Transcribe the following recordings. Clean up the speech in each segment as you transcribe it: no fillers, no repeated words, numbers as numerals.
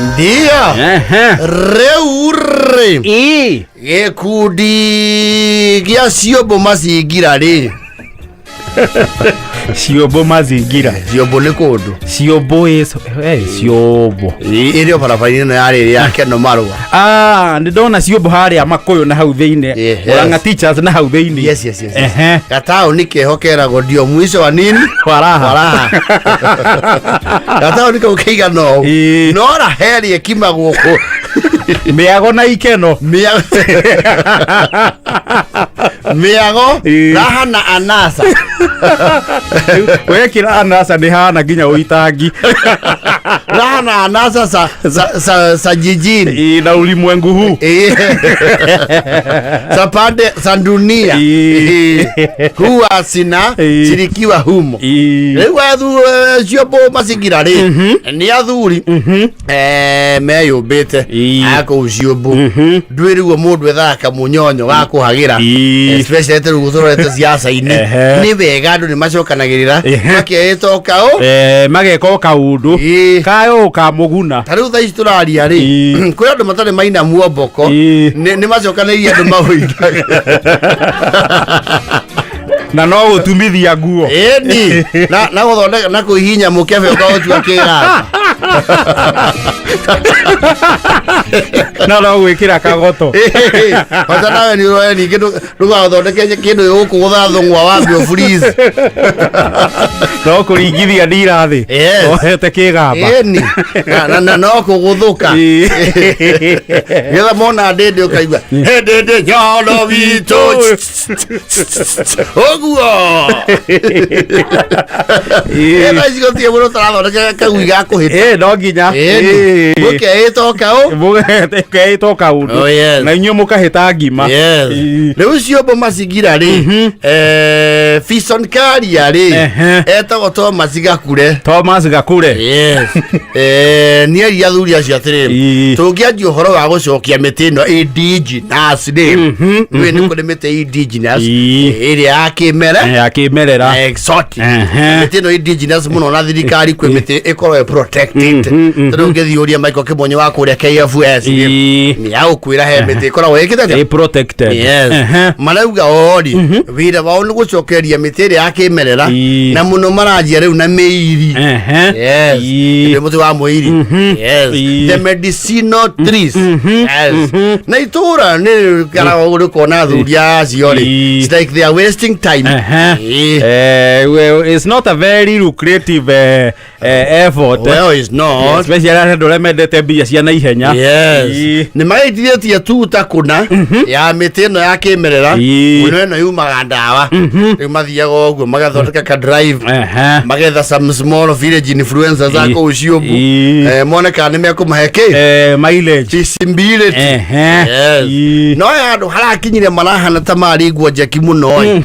Ndiyo. Ehe. Rĩu rĩ, Ĩ. gĩkundi gĩa ciũmbũ macingira rĩ. Ciũmbũ mazingira. Ciũmbũ nĩ kũndũ. Ciũmbũ ĩ ciũmbũ. Ĩrĩ o barabara-inĩ ĩno ya rĩrĩ ya Keno Marũa. Ah, nĩ ndona ciũmbũ harĩa makũyũ na hau thĩinĩ. Yes. Murang'a Teachers na hau thĩinĩ. Yes. Ehe. Gataũni keho keragwo ndio mwisho wa nini? Wa raha. Wa raha. Gataũni kau keigana ũũ. Ĩĩ. No raha ĩrĩa ĩkimagwo kũ. Mĩago na ikeno. Mĩago, Ĩĩ. raha na anasa. Wekĩra anasa nĩ hana nginya ũitangi. Raha na anasa sa jijini. Ĩ, na ulimwengu huu. Ĩĩ. Sa pande sa dunia. Ĩĩ. Ĩĩ. Huwa sina Ĩĩ. shirikiwa humo. Ĩ. Rĩu ciũmbũ macingira rĩ, nĩ athuri meyũmbĩte Ĩĩ. a kũu ciũmbũ. Ndwĩ rĩu mũndũ ethaga kamũnyonyo ga kũhagĩra, Ĩĩ. especially rĩu tũrorete ciaca-inĩ. Ehe. Nĩ wega andũ nĩ macokanagĩrĩra Ehe. makeĩta ũkaũ. Mageka o kaũndũ Ĩĩ. kayo kamũguna. Ta rĩu thaa ici tũraria rĩ, Ĩĩ. kwĩ andũ matarĩ maina muomboko. Ĩĩ. Nĩ macokanĩirie andũ maũingaga. Na no gũtumithia nguo. Ĩni na gũthondeka na kũhihinya mũkebe ũkaũtua kĩgamba. Na no gwĩkĩra kagoto. Bata nawe nĩ ũroe ningĩ ndũgathondeke kĩndũ gĩgũkũgũtha thũng'wa wambe ũfreeze. No kũringithia ndira thĩ. Yes. Ohete kĩgamba. Ĩni na no kũgũthũka. Ĩĩ. Getha mona ndĩndĩ ũkaigua hĩndĩ nyono witũ ũguo. Ĩĩ. Thaa ici gũtirĩ mũndũ ũtarathondeka kagui ga kũhĩta. Ĩ, no nginya. Ĩni Ĩĩ. mũkeĩta ũkaũ. Mũkeĩta kaũndũ. Oh, yes. Na inyuĩ mũkahĩta ngima. Yes. Ĩĩ. Rĩu ciũmbũ macingira rĩ, Fison Karia rĩ, Ehe. etagwo Thomas Gakure. Thomas Gakure. Yes. Nĩ aria athuri acio atĩrĩrĩ, Ĩĩ. tũngĩanjia ũhoro wa gũcokia mĩtĩ ĩno indigenous rĩ, nĩũĩ nĩ kũrĩ mĩtĩ indigenous Ĩĩ. ĩrĩa ya kĩmere Ya kĩmerera. na exotic. Ehe. Mĩtĩ ĩno indigenous mũno na thirikari kwĩ mĩtĩ ĩkorwo ĩ protected. Tondũ ũngĩthiĩ ũrie Michael Kĩmonyo wa kũrĩa KFS rĩ, Ĩĩ. nĩ agũkwĩra he mĩtĩ ĩkoragwo ĩkĩte atĩa? Ĩ protected. Yes. Ehe. Marauga ori wĩra wao nĩ gũcokeria mĩtĩ ĩrĩa ya kĩmerera, Ĩĩ. na mũno maranjia rĩu na mĩiri. Ehe. Yes. Ĩĩ. Nĩ mũtĩ wa mũiri. Yes. Ĩĩ. The medicinal trees. Yes. Na itũra nĩ karagwo rĩkona athuri acio rĩ. Ĩĩ. It's like they are wasting time. Ehe. Ĩĩ. Well, it's not a very lucrative effort. Well, it's not. Especially andũ arĩa mendete mbia cia naihenya. Yes. Ĩĩ. Nĩ magĩitithĩtie tuta kũna ya mĩtĩ ĩno ya kĩmerera. Ĩĩ. Mũno ĩno yumaga ndawa. Rĩu mathiaga ũguo magathondeka ka drive, Ehe. magetha some small village influencers a Ĩĩ. kũu ciũmbu. Ĩĩ. Mone kana nĩ mekũmahe kĩ Mileage. feasibility. Ehe. Yes. Ĩĩ. No ya andũ harakinyire marahana ta marĩ nguo njeki mũno ĩ.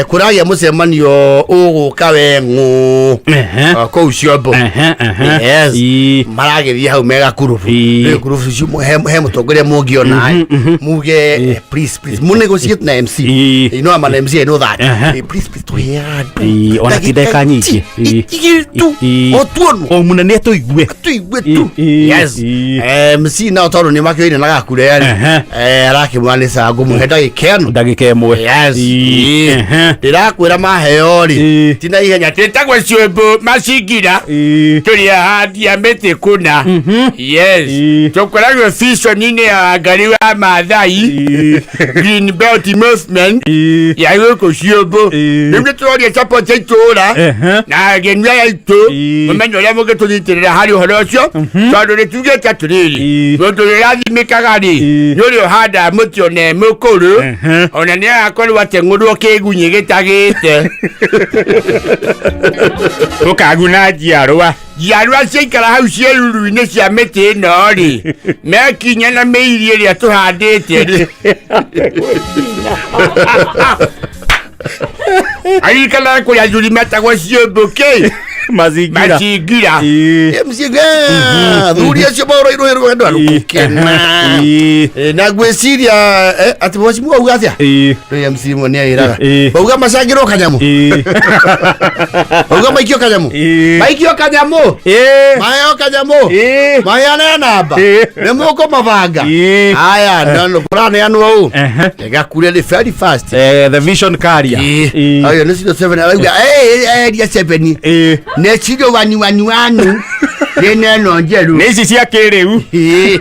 Kũragĩa mũcemanio ũgũka weng'ũ. Ehe. Kũu ciombo. Ehe, ehe. Yes. Ĩĩ. Maragĩthiĩ hau mega kurubu. Ĩĩ. Rĩu kurubu icio he mũtongoria mũngĩona ĩ, muge please please mu negotiate na MC. Ĩĩ. You know I'm an MC, I know that. Ehe. Please please tũhe andũ Ĩĩ, ona ti ndagĩka nyingĩ. Ĩĩ. Igĩrĩ tu. Ĩĩ. O tuonwo. O mũnene tũigue. Tuigue tu. Ĩĩ, Yes. ĩĩ. MC nao tondũ nĩ makĩoire na gakure rĩ, Ehe. arakĩmwĩra nĩ sawa ngũmũhe ndagĩka ĩno. Ndagĩka ĩmwe. Yes. Ĩĩ. Ĩĩ. Ehe. Ndĩrakwĩra maheo rĩ, Ĩĩ. ti na ihenya twĩtagwo ciũmbũ macingira. Ĩĩ. Tũrĩ ahandia mĩtĩ kũna. Yes. Ĩĩ. Tũkoragwo vision-inĩ ya Wangari wa Maathai. Ĩĩ. Green Belt Movement Ĩĩ. ya gũkũ ciũmbũ. Ĩĩ. Rĩu nĩ tũroria support ya itũũra Ehe. na ageni aya aitũ, Ĩĩ. mũmenye ũrĩa mũngĩtũnyitĩrĩra harĩ ũhoro ũcio, tondũ nĩ tugĩte atĩrĩrĩ, Ĩĩ. mũndũ ũrĩa ũrathimĩkaga rĩ, Ĩĩ. nĩ ũrĩa ũhandaga mũtĩ ona e mũkũrũ, Ehe. ona nĩ agakorwo ateng'ũrwo kĩgunyĩ gĩtagĩte. Tũkaguna njiarwa. Njiarwa ciaikara hau ciĩruru-inĩ cia mĩtĩ ĩno rĩ, mekinya na mĩiri ĩrĩa tũhandĩte rĩ, aririkanaga kũrĩa athuri metagwo ciũmbũkĩ. Mazingira. Mazingira. Ĩĩ. MC thuri acio mahũrĩirwo rwendo rũgũkena. Ĩĩ. Na ngwĩciria atĩ mheshimiwa auga atĩa? Ĩĩ. Rĩu MC mwe nĩ aĩraga. Ĩĩ. Bauga macangĩrwo kanyamũ. Ĩĩ. Bauga maikio kanyamũ. Ĩĩ. Maikio kanyamũ. Ĩĩ. Maheo kanyamũ. Ĩĩ. Maheane namba. Ĩĩ. Nĩ mũkũmabanga. Ĩĩ. Aya, no kũraneanwo ũũ. Ehe. Gakure nĩ very fast. The vision carrier. Ĩĩ. Ĩĩ. Ayo nĩ zero seven arauga eh area seven. Ĩĩ. Nĩ ciro wani wani wanu. Nĩ neno njeru. Nä ici cia kä rä u. Ĩĩ.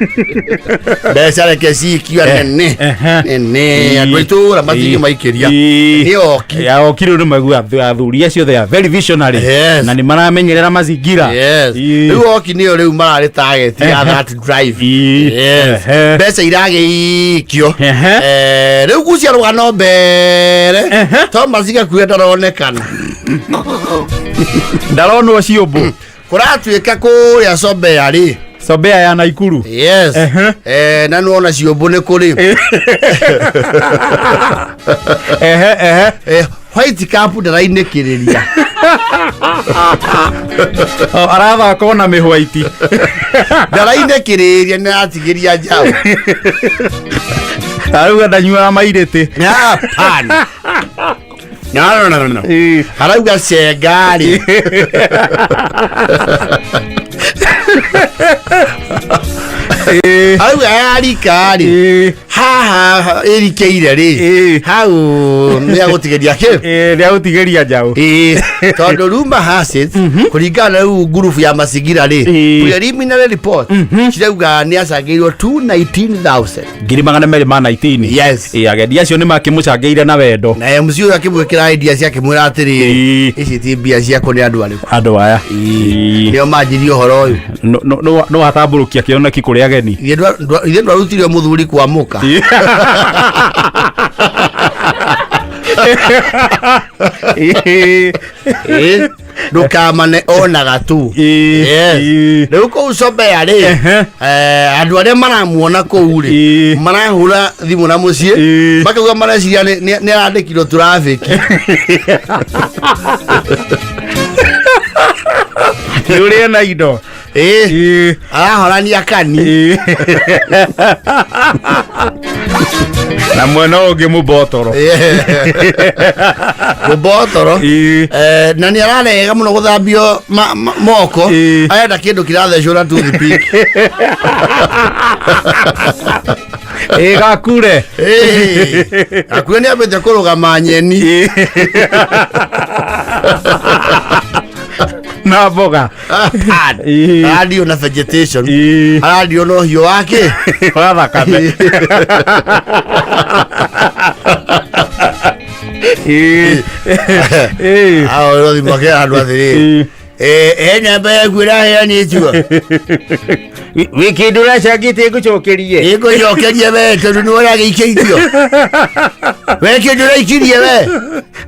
Mbeca reke cikio nene. Ehe. Nene andũ a itũũra matingĩ maikĩria. Ĩĩ. Nĩ oki. Ya oki rĩu nĩ maigua athuri acio they are very visionary. Yes. Na nĩ maramenyerera mazingira. Yes. Ĩĩ. Rĩu oki nĩyo rĩu mararĩ target ya Ehe. that drive. Ĩĩ. Yes. Ehe. Mbeca iragĩikio. Ehe. Rĩu gucia rũgano mbere. Ehe. Thomas Gakue ndaronekana. Ndaronwo ciũmbũ. Kũratuĩka kũrĩa Sobea rĩ. Sobea ya Naikuru. Yes. Ehe. Na nĩwona ciũmbũ nĩ kũrĩ. Ehe ehe. White Cup ndarainĩkĩrĩria. O, arathaka ona mĩhwaiti. Ndarainĩkĩrĩria nĩ aratigĩria njaũ. Arauga ndanyuaga mairĩtĩ. Hapana. No, no, no, no, no. Ĩĩ. Arauga cengarĩ. Ĩĩ. Arauga yarika-rĩ. Ĩĩ. Haha ĩrikĩire rĩ. Ĩĩ. Hau nĩ agũtigĩria kĩ? Ĩĩ, nĩagũtigĩria njaũ. Ĩĩ. Tondũ rumor has it kũringana na rĩu ngurubu ya mazingira rĩ Ĩĩ. preliminary report cirauga nĩ acangĩirwo 219,000. 219,000. Yes. Ĩĩ, agendi acio nĩ makĩmũcangĩire na wendo. Na MC ũyũ akĩmwĩkĩra idea ciake mwĩra atĩrĩrĩ Ĩĩ. ici ti mbia ciakwa nĩ andũ arĩkũ. Andũ aya. Ĩĩ. Nĩo manjirie ũhoro ũyũ. No watambũrũkia kĩoneki kũrĩ ageni. Ithuĩ ndwarutire mũthuri kwamũka. Ĩĩ. Ĩĩ. Ndũkamane onaga tu. Ĩĩ. Yes. Ĩĩ. Rĩu kũu Sobea rĩ Ehe. andũ arĩa maramuona kũu rĩ Ĩĩ. marahũra thimũ na mũciĩ Ĩĩ. makauga mareciria nĩ arandĩkirwo tũrabĩki. Nĩ ũrĩ na indo. Ĩĩ. Ĩĩ. Arahorania kani. Ĩĩ. Na mwena ũyũ ũngĩ mũbotoro. Mũbotoro. Ĩĩ. Na nĩ ararega mũno gũthambio moko. Ĩĩ. Arenda kĩndũ kĩrathecwo na toothpick. Ĩĩ, gakure. Ĩĩ. Akuwe nĩ ambĩte kũrũgama nyeni. Ĩĩ. Na mboga. Hapana. Ĩĩ. Aradio na vegetation. Ĩĩ. Aradio na ũhiũ wake. Wa thakame. Ĩĩ. Ĩĩ. Ao rĩu make andũ atĩrĩrĩ. Ĩĩ. Namba yaku ĩraheanĩtwo. Wä kä ndå racangä te ngå cokerie. Ĩngũcokeria we tondũ nĩwe ũragĩikĩirio. We kĩndũ ũraikirie we.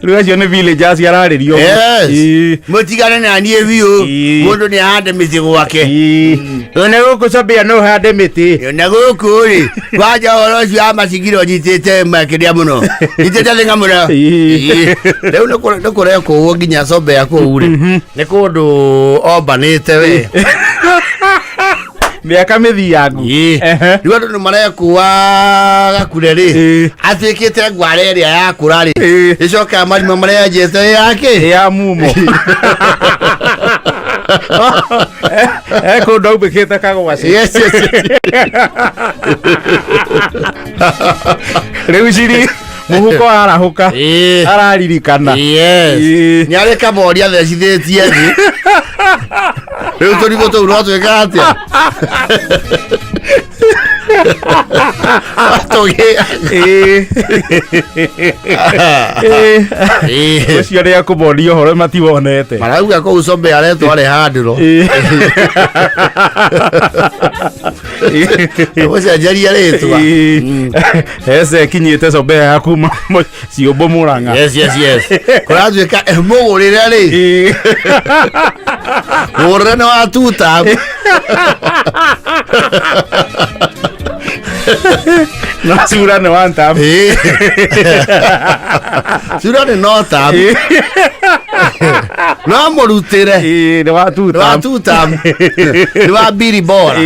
Rĩu acio nĩ villagers ararĩrio. Yes. Ĩĩ. Mũtigane na niĩ biũ. Ĩĩ. Mũndũ nĩ ahande mĩtĩ gwake. Ĩĩ. Ona gå kå cobea no hande mä tä. Na gũkũ rĩ kwanja ũhoro ũcio wa macingira ũnyitĩte makĩria mũno. Nyitĩte thĩng'a mũno. Ĩĩ. Ĩĩ. Rĩu nĩ kũrekwo ũguo nginya Sobea kũu rĩ. Nĩ kũndũ ombanĩte we. Mĩaka mĩthiangu. Ĩĩ. Ehe. Rĩu andũ nĩ marekũa Gakure rĩ. Ĩĩ. Atuĩkĩte ngware ĩrĩa yakũra rĩ. Ĩĩ. Ĩcokaga marima marĩa yenjete yake. Ya mumo. Kũndũ aubĩkĩte kagwacĩ. Yes, yes, yes. Rĩu ciri mũhuko arahũka. Ĩĩ. Araririkana. Yes. Ĩĩ. Nĩ arĩ kamori athecithĩtie thĩ. Rĩu tũrigũ tũu no twĩka atĩa? Tũgĩ. Ĩĩ. Ĩĩ. Ĩĩ. Ũcio nĩ akũmonia ũhoro matiwonete. Marauga kũu Sobea aretwo Alejandro. Ĩĩ. Gũcenjeria rĩtwa. Ĩĩ. Ece ekinyĩte Sobea ya kuma ciũmbũ Mũrang'a. Yes, yes, yes. Kũratuĩka mũgũrĩre rĩ. Ĩĩ. Mũgũrĩre nĩ wa tuta. Na cura nĩ one time. Ĩĩ. Cura nĩ no tabu. Ĩĩ. No mũrutĩre. Ĩĩ, nĩ wa two Nĩ wa term. two term. Nĩ wa biri bora.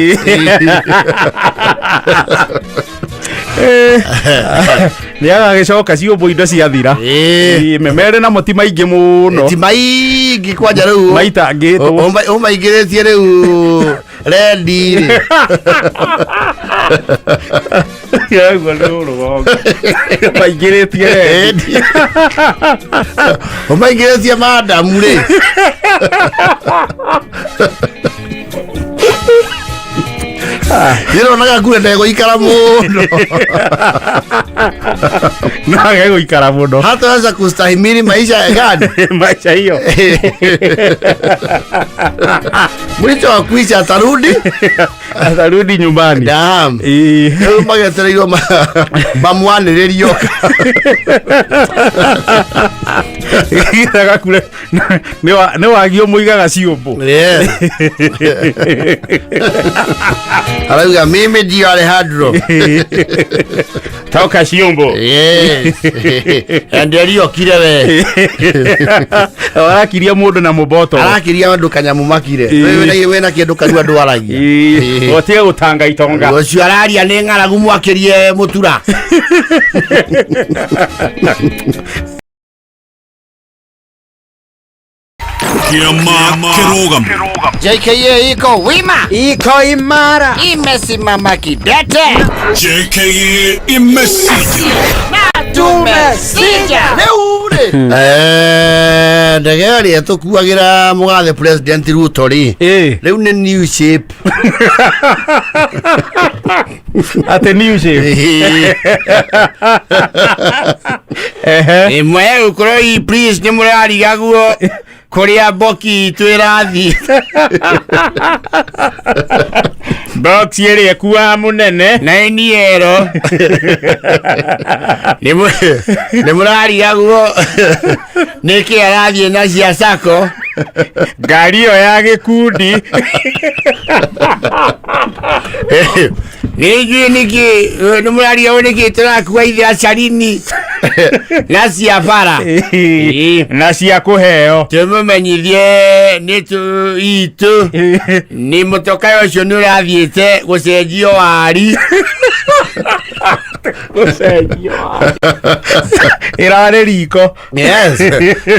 Nĩ agagĩcoka ciũmbũ indo ciathira. Ĩĩ. Ĩĩ, merĩ namo ti maingĩ mũno. Ti maingĩ kwanja rĩu. Maitangĩtwo. Ũmaingĩrĩtie rĩu rendi rĩ. Ũguo nĩ ũrũgongo. Maingĩrĩtie rendi. Ũmaingĩrĩtie madamu rĩ. Ndĩronaga kure ndegũikara mũno. No age gũikara mũno. Hataweza kustahimili maisha ya gani? Maisha hiyo. Mwisho wa kuisha atarudi Atarudi nyumbani. Naam. Ĩĩ. Rĩu magetereirwo mamwanĩrĩrio. Gakure nĩ wagi ũmũigaga ciũmbũ. Yes. Arauga mimi ndio Alejandro. Toka ciũmbũ. Yes. Enderio kire we. Warakiria mũndũ na mũboto. Arakiria andũ kanyamu makire. Ĩĩ. Wewe wena kĩndũ kanua ndwaragia. Ĩĩ. Ũtige gũtanga itonga. Ũcio araria nĩ ng'aragu mwakĩrie mũtura. Kĩama kĩrũgamo. JKA iko wima. Iko imara. Imesimama kidete. JKA imesija. Tumesija. Rĩu rĩ. Ndege ĩrĩa tũkuagĩra mũgathe President Ruto rĩ. Ĩĩ. Rĩu nĩ new shape. Atĩ new shape. Ehe. Ĩmwe gũkorwo i please nĩ mũrarigagwo kũrĩa mboki itũ ĩrathiĩ. Box ĩrĩa ĩkuaga mũnene. Na iniero. Nĩ mũrarigagwo nĩkĩ arathiĩ na cia sako. Ngari ĩyo ya gĩkundi. Nĩ ithuĩ nĩkĩ nĩ mũrarigagwo nĩkĩ tũrakua ithira carini na cia bara. Ĩĩ. Na cia kũheo. Tũmũmenyithie nĩ tũ itũ nĩ mũtoka ũcio nĩ ũrathiĩte gũcenjio wari. Gũcenjio. Ĩrarĩ riko. Yes.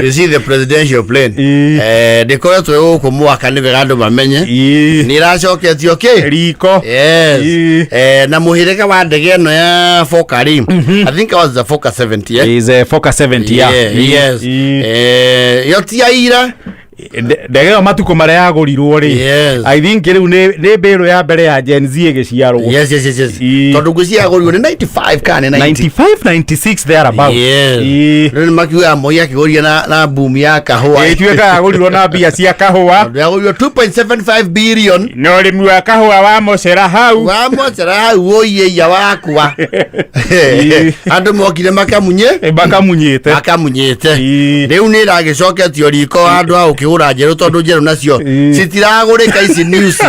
You see the presidential plane. Ĩĩ. Ndĩkoretwo ĩ gũkũ mwaka nĩ wega andũ mamenye. Ĩĩ. Nĩ ĩracoketio kĩ? Riko. Yes. Ĩĩ. Na mũhĩrĩga wa ndege ĩno ya Fokker rĩ. I think it was the Fokker 70, eh? Is a Fokker 70, yeah. Yeah, yes. Ĩĩ. Yo ti ya ira. Ndege ĩyo matukũ marĩa yagũrirwo rĩ. Yes. I think rĩu nĩ mbĩrũ ya mbere ya Gen Z ĩgĩciarwo. Yes, yes, yes, yes. Ĩĩ. Tondũ ngwĩciria yagũrirwo nĩ 95 kana nĩ 90. 95 96 thereabout. Yes. Ĩĩ. Rĩu nĩ makiugaga Moi akĩgũria na boom ya kahũa. Ĩtuĩka yagũrirwo na mbia cia kahũa. Tondũ yagũrirwo 2.75 billion. Na ũrĩmi wa kahũa wa mũcera hau. Wa mocera hau ũiĩia wakwa. Ĩĩ. Andũ mokire makamunye. Makamunyĩte. Makamunyĩte. Ĩĩ. Rĩu nĩ ĩragĩcoketio riko handũ ha gũkĩgũra njerũ tondũ njerũ nacio Ĩĩ. citiragũrĩka ici news.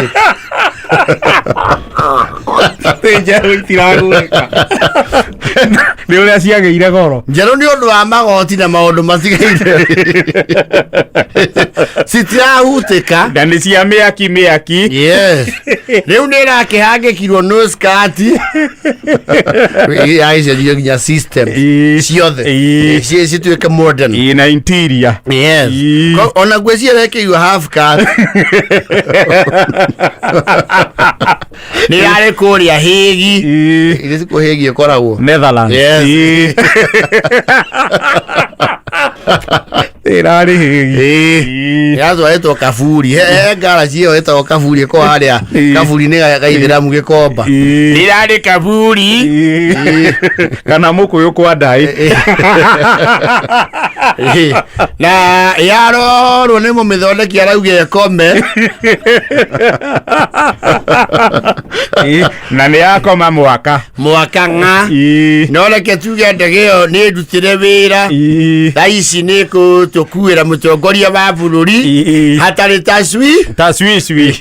Nĩ njerũ itiragũrĩka. Nĩ ũrĩa ciagĩire goro. Njerũ nĩ ũndũ wa magoti na maũndũ matigaire. Citirahutĩka. Na nĩ cia mĩaki mĩaki. Yes. Rĩu nĩ ĩrakĩhangĩkirwo no skirt. Yagĩcenjirio nginya system Ĩĩ. ciothe. Ĩĩ. Cituĩke modern. Ĩĩ, na interior. Yes. Ĩĩ. Ona ngwĩciria ĩrekĩirwo half cut. Nĩ yarĩ kũrĩa Hĩgi. Ĩĩ. Iria cikũ Hĩgi ĩkoragwo. Netherlands. Yes. Ĩĩ. Ĩrarĩ Hĩgi. Ĩĩ. Yatwarĩtwo kaburi. He ngaraci ĩyo ĩtagwo kaburi ĩkoragwo harĩa Ĩĩ. kaburi nĩ gaithĩramu gĩkomba. Ĩĩ. Ĩrarĩ kaburi. Ĩĩ. Kana mũkũyũ kwa ndaĩ. Ĩĩ. Na yarorwo nĩ mũmĩthondeki arauga ĩkome. Ĩĩ. Na nĩ yakoma mwaka. Mwaka ng'a. Ĩĩ. No reke tuge ndege ĩyo nĩ ndutĩre wĩra. Ĩĩ. Thaa ici nĩ kũtũkuĩra mũtongoria wa bũrũri Ĩĩ. hatarĩ tacui. Ta cui cui.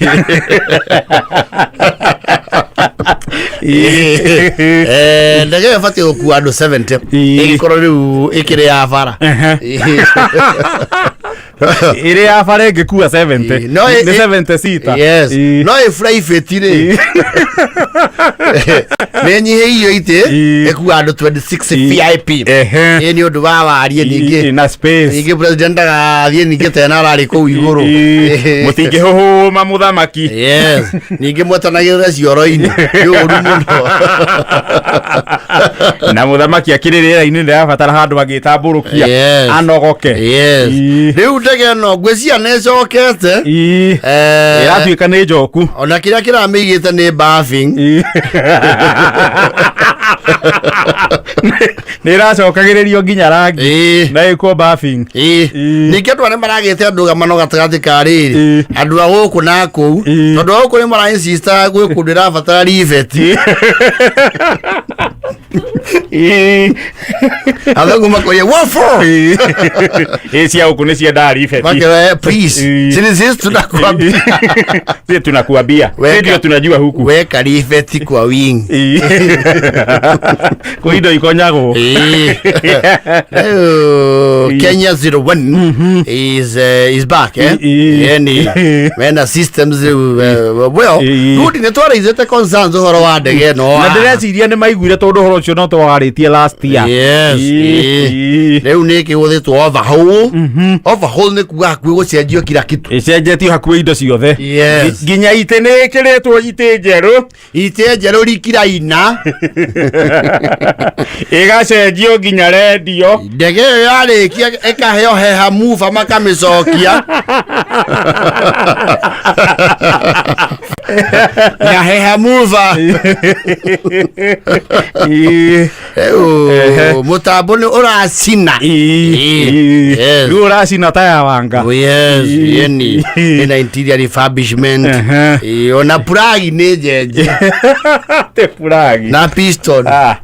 Ĩĩ. Ndege ĩyo ĩbatiĩ gũkua andũ 70 Ĩĩ. ĩgĩkorwo rĩu ĩkĩrĩ ya bara. Ehe. Ĩĩ. Ĩrĩ ya bara ĩngĩkua 70. Ĩĩ, no Nĩ 70 seater. Yes. Ĩĩ. No ĩ private rĩ, nĩ nyihĩirio itĩ, Ĩĩ. ĩkua andũ 26 Ĩĩ. VIP. Ehe. Ĩ nĩ ũndũ wa warie ningĩ. Ĩĩ, na space. Ningĩ president agathiĩ ningĩ tena ararĩ kũu igũrũ. Ĩĩ. Mũtingĩhũhũma mũthamaki. Yes, ningĩ mwetanagĩrĩra cioro-inĩ, nĩ ũru mũno. Na mũthamaki akĩrĩ rĩera-inĩ ndĩrabatara handũ agĩtambũrũkia Yes. anogoke. Yes. Ĩĩ. Rĩu ndege ĩno ngwĩciria nĩ ĩcokete. Ĩĩ. Ĩratuĩka nĩ njoku. Ona kĩrĩa kĩramĩigĩte nĩ bathing. Ĩĩ. Nĩ ĩracokagĩrĩrio nginya rangi Ĩĩ. na ĩkwo buffing. Ĩĩ. Ĩĩ. Ningĩ andũ arĩa maragĩte ndũgamano gatagatĩ ka rĩrĩ, Ĩĩ. andũ a gũkũ na kũu, Ĩĩ. tondũ a gũkũ nĩ mara insista gwĩ kũndũ ĩrabatara ribeti. Ĩĩ. Athũngũ makoria what for? Ĩĩ. Ĩĩ, cia gũkũ nĩ ciendaga ribeti. Makera, please. Ĩĩ. Sisi sisi tunakuambia. Sisi tunakuambia. Weka. Sisi ndio tunajua huku. Weka ribeti kwa wing. Ĩĩ. Kwĩ indo ikonyagwo. Ĩĩ. Rĩu, Kenya 01 is back, eh? Ĩĩ. Yani mena systems rĩu, well, Ĩĩ. Rudi nĩ twaraithĩte concerns ũhoro wa ndege ĩno. Na ndĩreciria nĩ maiguire tondũ ũhoro ũcio no twawarĩtie last year. Yes. Ĩĩ. Ĩĩ. Ĩĩ. Rĩu nĩ kĩgũthĩtwo overhaul. Overhaul nĩ kuga hakuhĩ gũcenjio kila kitu. Ĩcenjetio hakuhĩ indo ciothe. Yes. Nginya itĩ nĩ ĩkĩrĩtwo itĩ njerũ. Itĩ njerũ rikiraina. Ĩgacenjio nginya rendio. Ndege ĩyo yarĩkia ĩkaheo heha muba makamĩcokia na heha muba. Ĩĩ. Ehe. Rĩu mũtambo nĩ ũracina. Ĩĩ. Ĩĩ. Yes. Rĩu ũracina ta ya wanga. Oh, yes. Ĩĩ. Yani ĩna interior refurbishment. Ehe. Ĩĩ, ona plug nĩ njenje Te furagi. na piston. Ah.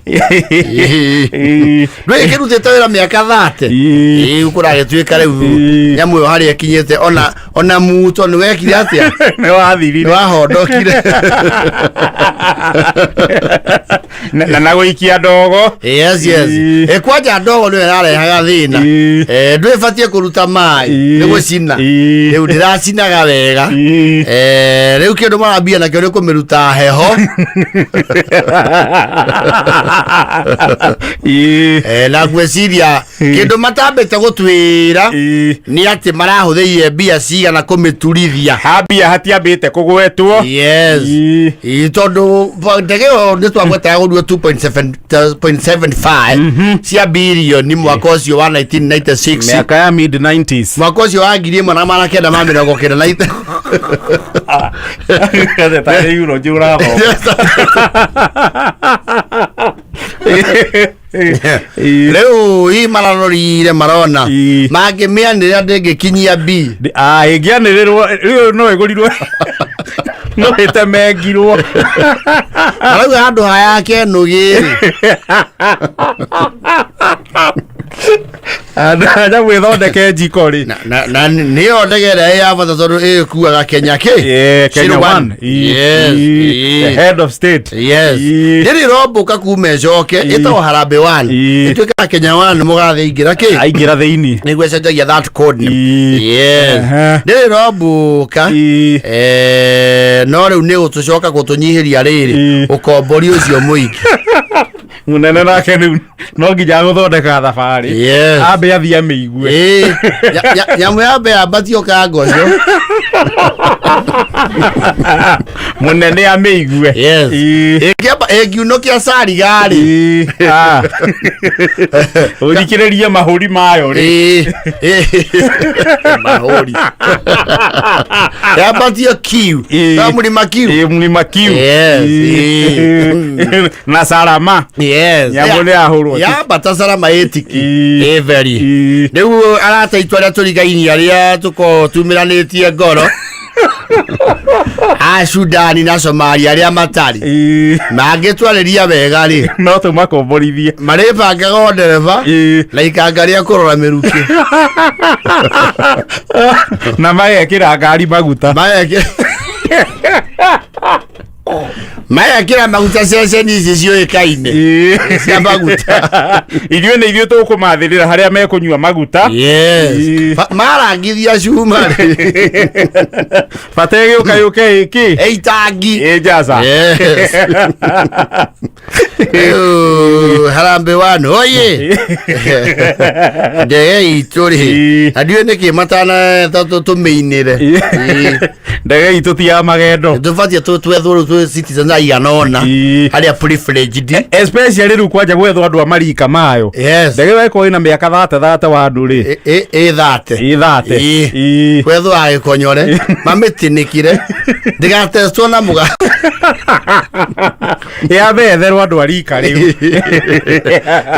Ĩĩ. Ĩĩ. Ndũĩ kĩrutĩte wĩra mĩaka 30. Ĩĩ. Ĩĩ, kũragĩtuĩka rĩu Ĩĩ. nyamũ ĩyo harĩa ĩkinyĩte ona muto nĩ wekire atĩa? Nĩ wathirire. Nĩ wahondokire. Na gũikia ndogo. Yes, yes. Ĩĩ. Ĩ, kwanja ndogo nĩyo ĩrarehaga thĩna. Ĩĩ. Ndwĩbatiĩ kũruta maĩ Ĩĩ. nĩ gũcina. Ĩĩ. Rĩu ndĩracinaga wega. Ĩĩ. Rĩu kĩndũ marambia nakĩo nĩ kũmĩruta heho. Ĩĩ. Na ngwĩciria kĩndũ matambĩte gũtwĩra Ĩĩ. nĩ atĩ marahũthĩrire mbia cigana kũmĩturithia. Hambia hatiambĩte kũgwetwo. Yes. Ĩĩ. Ĩĩ, tondũ ndege ĩyo nĩ twagwetaga gũruo 2.75 cia birioni mwaka ũcio wa 1996. Mĩaka ya mid 90s. Mwaka ũcio wa 1995. Tarĩ euro njũrago. Ĩĩ. Rĩu ii mararorire marona Ĩĩ. mangĩmĩanĩrĩra ndĩngĩkinyia b. Ah, ĩngĩanĩrĩrwo rĩu no ĩgũrirwo no ĩtemengirwo. Marauga handũ haya kenũgĩ Nyamũ ĩthondeke njiko rĩ. na nĩyo ndege ĩrĩa ĩ ya bata tondũ ĩkuaga Kenya kĩ. Yeah, Kenya Zero one. Ĩĩ. Yes. Ĩĩ. The Ĩĩ. head of state. Yes. Ĩĩ. Rĩrĩ ĩrombũka kuma ĩcoke Ĩĩ. ĩtagwo Harambee One. Ĩĩ. Ĩtuĩkaga Kenya One mũgathe ingĩra kĩ. Aingĩra thĩinĩ. Nĩguo ĩcenjagia that code name. Ĩĩ. Yes. Ehe. Rĩrĩ ĩrombũka. Ĩĩ. No rĩu nĩ gũtũcoka gũtũnyihĩria rĩrĩ Ĩĩ. ũkombori ũcio mũingĩ. Mũnene nake rĩu no nginya gũthondeka thabarĩ. Yes. Ambe athiĩ amĩigue. Ĩĩ. Nyamũ yambe yambatio ka ngoco. Mũnene amĩigue. Yes. Ĩĩ. Ĩngĩamba ĩngiunũkia cariga rĩ. Ĩĩ. Ah. Ũthikĩrĩrie mahũri mayo rĩ. Ĩĩ. Ĩĩ. Mahũri. Yambatio kiu. Ĩĩ. Ka mũrĩma kiu. Ĩĩ, mũrĩma kiu. Yes. Ĩĩ. Na sarama. Yes. Nyamũ nĩ yahũrwo. Yambata sarama ĩtiki. Ĩĩ. Ĩveri. Ĩĩ. Rĩu arata aitũ arĩa tũrigainie arĩa tũkoragwo tumĩranĩtie ngoro a Sudani na Somalia arĩa matarĩ Ĩĩ. mangĩtwarĩria wega rĩ, No tũmakomborithie. marĩbangaga o ndereba Ĩĩ. na ikanga rĩa kũrora mĩrukĩ. Na magekĩra ngari maguta. Magekĩra Magekĩra maguta ceceni ici ciũĩkaine cia maguta. Ithuĩ nĩ ithuĩ tũkũmathĩrĩra harĩa mekũnyua maguta. Yes. Ĩĩ. Marangithia cuma rĩ. Bata ĩgĩũka yũke ĩkĩ ĩitangi. Ĩ njaca. Yes. Rĩu, harambe wanu oye ndege itũ rĩ. Ĩĩ. Na ndiũĩ nĩkĩ matana tũmĩinĩre. Ĩĩ. Ndege itũ ti ya magendo. Tũbatie twethwo rĩu twĩ citizen aigana ũna Ĩĩ. arĩa privileged. Especially rĩu kwanja gwethwo andũ a marika mayo. Yes. Ndege ĩyo ĩkorwo ĩna mĩaka thate thate wa andũ rĩ. Ĩ thate. Ĩ thate. Ĩĩ. Ĩĩ. Kwethwo agĩkonyore mamĩtĩnĩkire ndĩgatestwo na mũga. Yambe yetherwo andũ a rika rĩu.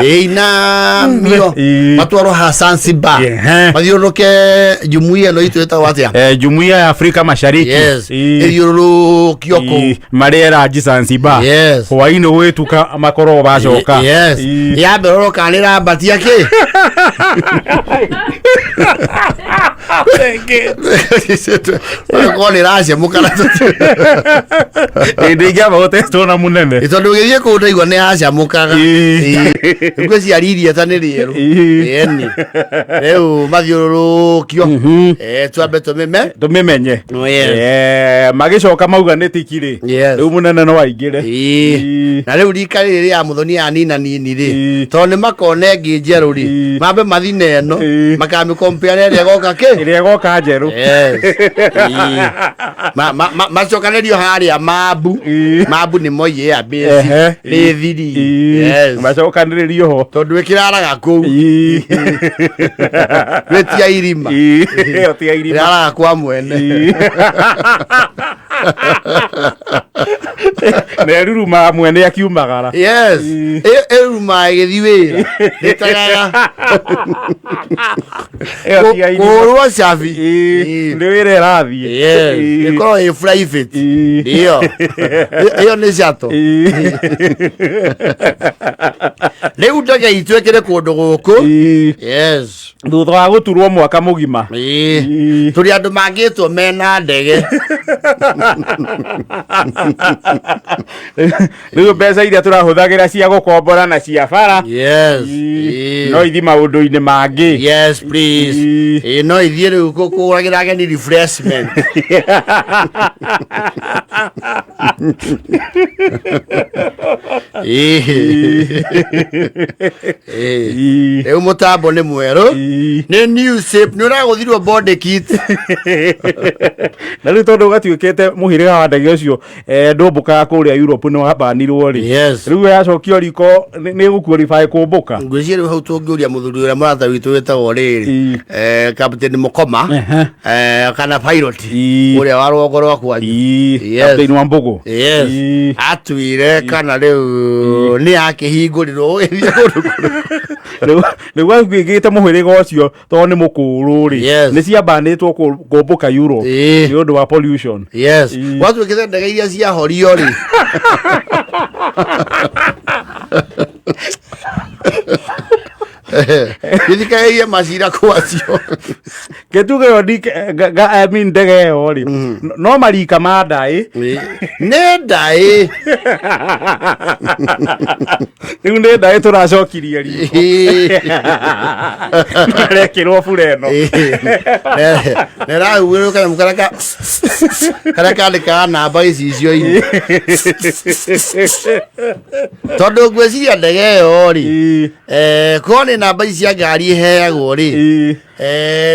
Ĩinamio. Ĩĩ. Matwarwo ha Zanzibar. Ehe. Mathiũrũrũke jumuiya ĩno itũ ĩtagwo atĩa? Jumuiya ya Afrika Mashariki. Yes. Ĩĩ. Ĩthiũrũrũkio kũu. Ĩĩ, marĩe ranji Zanzibar. Yes. Hwainĩ gwĩtuka makorwo bacoka. Yes. Ĩĩ. Yambe roro kana nĩrambatia kĩ. Korwo nĩracemũka na Hĩndĩ ingĩamba gũtestwo na mũnene. Tondũ ũgĩthiĩ kũu ndaigua nĩ yacamũkaga. Ĩĩ. Ngwĩciria riria ta nĩ rĩerũ. Ĩĩ. Ĩni rĩu mathiũrũrũkio. Twambe tũmĩme. Tũmĩmenye. Oh, yes. Magĩcoka mauga nĩ tiki rĩ. Yes. Rĩu mũnene no aingĩre. Ĩĩ. Ĩĩ. Na rĩu rika rĩrĩ rĩa mũthoni ya nina nini rĩ, Ĩĩ. tondũ nĩ makona ĩngĩ njerũ rĩ, Ĩĩ. mambe mathi na ĩno Ĩĩ. makamĩkompea na ĩrĩa ĩgoka kĩ. Ĩrĩa ĩgoka njerũ. Yes. Ĩĩ. Macokanĩrio harĩa mambu. Ĩĩ. Mambu nĩ Moi Air Base Ehe. nĩ thiri. Ĩĩ. Yes. Macokanĩrĩrio ho. Tondũ ĩkĩraraga kũu. Ĩĩ. Rĩtia irima. Ĩĩ. Ĩyo ti ya irima. Ĩraraga kwa mwene. Ĩĩ. Na ĩrurumaga mwene akiumagara. Yes. Ĩĩ. Ĩrumaga ĩgĩthiĩ wĩra ndĩtagaga. Ĩyo ti ya irima. Kũhũrwo cabi. Ĩĩ. Ĩĩ. Nĩ wĩra ĩrathiĩ. Yes. Ĩĩ. Ĩkorwo ĩ private. Ĩĩ. Ĩyo ĩyo nĩ cato. Ĩĩ. Rĩu ndege itũ ĩkĩrĩ kũndũ gũkũ. Ĩĩ. Yes. Thutha wa gũturwo mwaka mũgima. Ĩĩ. Ĩĩ. Tũrĩ andũ mangĩtwo mena ndege. Rĩu mbeca iria tũrahũthagĩra cia gũkombora na cia bara. Yes. Ĩĩ. Ĩĩ. No ithi maũndũ-inĩ mangĩ. Yes, please. Ĩĩ. Ĩĩ, no ithiĩ rĩu kũgũragĩra ageni refreshment. Ĩĩ. Ĩĩ. Ĩĩ. Rĩu mũtambo nĩ mwerũ. Ĩĩ. Nĩ new shape, nĩ ũragũthirwo body kit. Na rĩu tondũ gatuĩkĩte mũhĩrĩga wa ndege ũcio ndũmbũkaga kũrĩa Europe nĩ wabanirwo rĩ. Yes. Rĩu yacokio riko nĩ ĩgũqualify kũmbũka. Ngwĩciria rĩu hau tũngĩũria mũthuri ũrĩa mũrata witũ wĩtagwo rĩrĩ Ĩĩ. Captain Mũkoma Ehe. kana pilot Ĩĩ. ũrĩa wa rũgongo rwa kwanyu. Ĩĩ. Yes. Captain wa Mbũgũ. Yes. Ĩĩ. Atuire kana rĩu nĩ akĩhingũrirwo ũgĩthiĩ kũndũ kũrĩa. Rĩu atuĩkĩte mũhĩrĩga ũcio tondũ nĩ mũkũrũ rĩ. Yes. Nĩ ciambanĩtwo kũmbũka Europe Ĩĩ. nĩ ũndũ wa pollution. Yes. Ĩĩ. Gwatuĩkĩte ndege iria ciahorio rĩ. Gĩthikagĩrie macira kwacio. Gĩtuge ĩyo I mean ndege ĩyo rĩ no marika ma ndaĩ. Nĩ ndaĩ. Rĩu nĩ ndaĩ tũracokirie riko. Marekĩrwo bura ĩno. Nĩrahuhĩrwo kanyamũ karĩa karĩa kandĩkaga namba gĩcicio-inĩ. Tondũ ngwĩciria ndege ĩyo rĩ, Ĩĩ. korwo nĩ namba ici cia ngari iheagwo rĩ, Ĩĩ.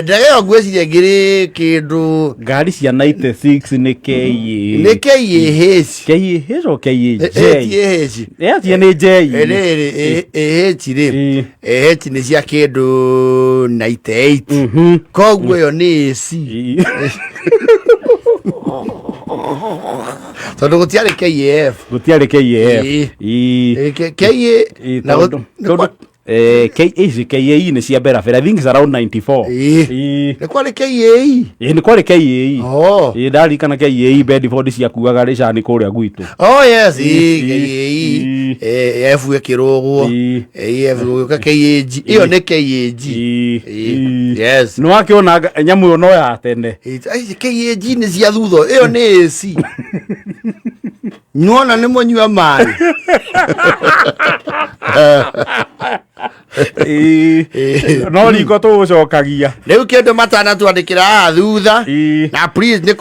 ndege ĩyo ngwĩciria ĩngĩrĩ kĩndũ Ngari cia 96 nĩ KA. Nĩ KAH. KAH o KAJ? AH. Yatie nĩ J. Rĩrĩ AH rĩ, Ĩĩ. AH nĩ cia kĩndũ 98. Koguo ĩyo nĩ AC. Ĩĩ. Tondũ gũtiarĩ KAF. Gũtiarĩ KAF. Ĩĩ. Ĩĩ. Ĩ, KA Ĩĩ, na tondũ tondũ ici KAE nĩ cia mbere I think it's around 94. Ĩĩ. Ĩĩ. Nĩ kwarĩ KAE. Ĩĩ nĩ kwarĩ KAE. Oh. Ĩĩ ndarikana KAE Bedford ciakuaga rĩcani kũrĩa gwitũ. Oh yes, ĩĩ, Ĩĩ. KAE. F ĩkĩrũgwo. Ĩĩ. F gũgĩũka KAG. Ĩyo nĩ KAG. Ĩĩ. Ĩĩ. Ĩĩ. Yes. Nĩ wakĩona nyamũ ĩyo no ya tene. Ĩĩ, KAG nĩ cia thutha. Ĩyo nĩ AC. Nĩwona nĩ mũnyua maĩ. Ĩĩ. No riko tũgũcokagia. Rĩu kĩndũ matanatwandĩkĩra haha thutha. Ĩĩ. Na please nĩ